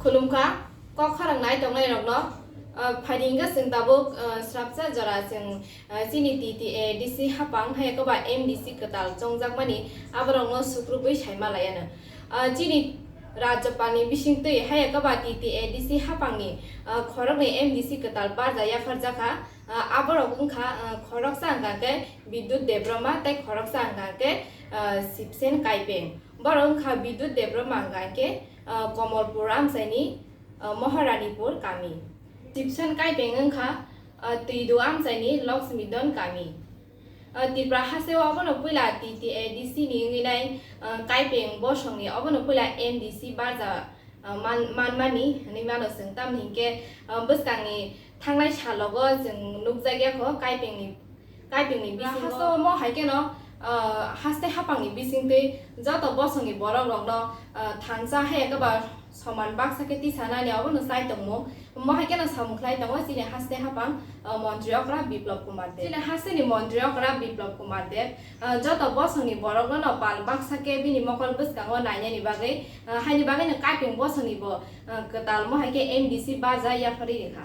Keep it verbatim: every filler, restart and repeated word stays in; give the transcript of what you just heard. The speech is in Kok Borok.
Khulumkha, kok khorang nai tongnai rokno, ah, phaidi hwnkhe chwng tabuk, ah, srapsa jora chwng, ah, chini T T A D C hapang hai eko ba M D C kwtal chongjakmani aborokno sukrubwi saima laiano. Ah, chini Rajyapalni bisingtwi hai eko ba T T A D C hapangni, ah, khoroknwi M D C kwtal barja yapharjakha, ah, aborok wngkha, ah, khoroksa hwnkha khe Bidyut Debbarma tei khoroksa hwnkha khe, ah, Sibsen Kaipeng. Borok wngkha Bidyut Debbarma hwnkha khe, ah, Komolpur amchaini, ah, Moharanipur kami. Sibsen Kaipeng wngkha, ah, Twidu amchaini Lakshmidon kami. Ah, Tripura hasteo obono puila T T A D C ni wngwi nai, ah, Kaipeng bosongni obono puila M D C barja, ah, man-, manmani hinwi mano chwng, tamni hinkhe, ah, bwskangni thangnai salogo chwng nukjakya kho Kaipengni, Kaipengni bisingo. Hasteo omo hai kheno, ah, haste hapangni bisingtwi joto bosongni borok rokno, ah, thansa hai eko ba soman baksa khe tisanani obono chai tongmung. Omo hai kheno samung khlai tongo chini haste hapang, ah, montri okra Biplab Kumar Deb. Chini hasteni montri okra Biplab Kumar Deb, ah, joto bosongni borokno no pal baksa khe bini mokol bwskango nainani bagwi, ah, haini bagwino Kaipeng bosongni bo, ah, kwtal mo hai khe M D C barja yapharwi rikha.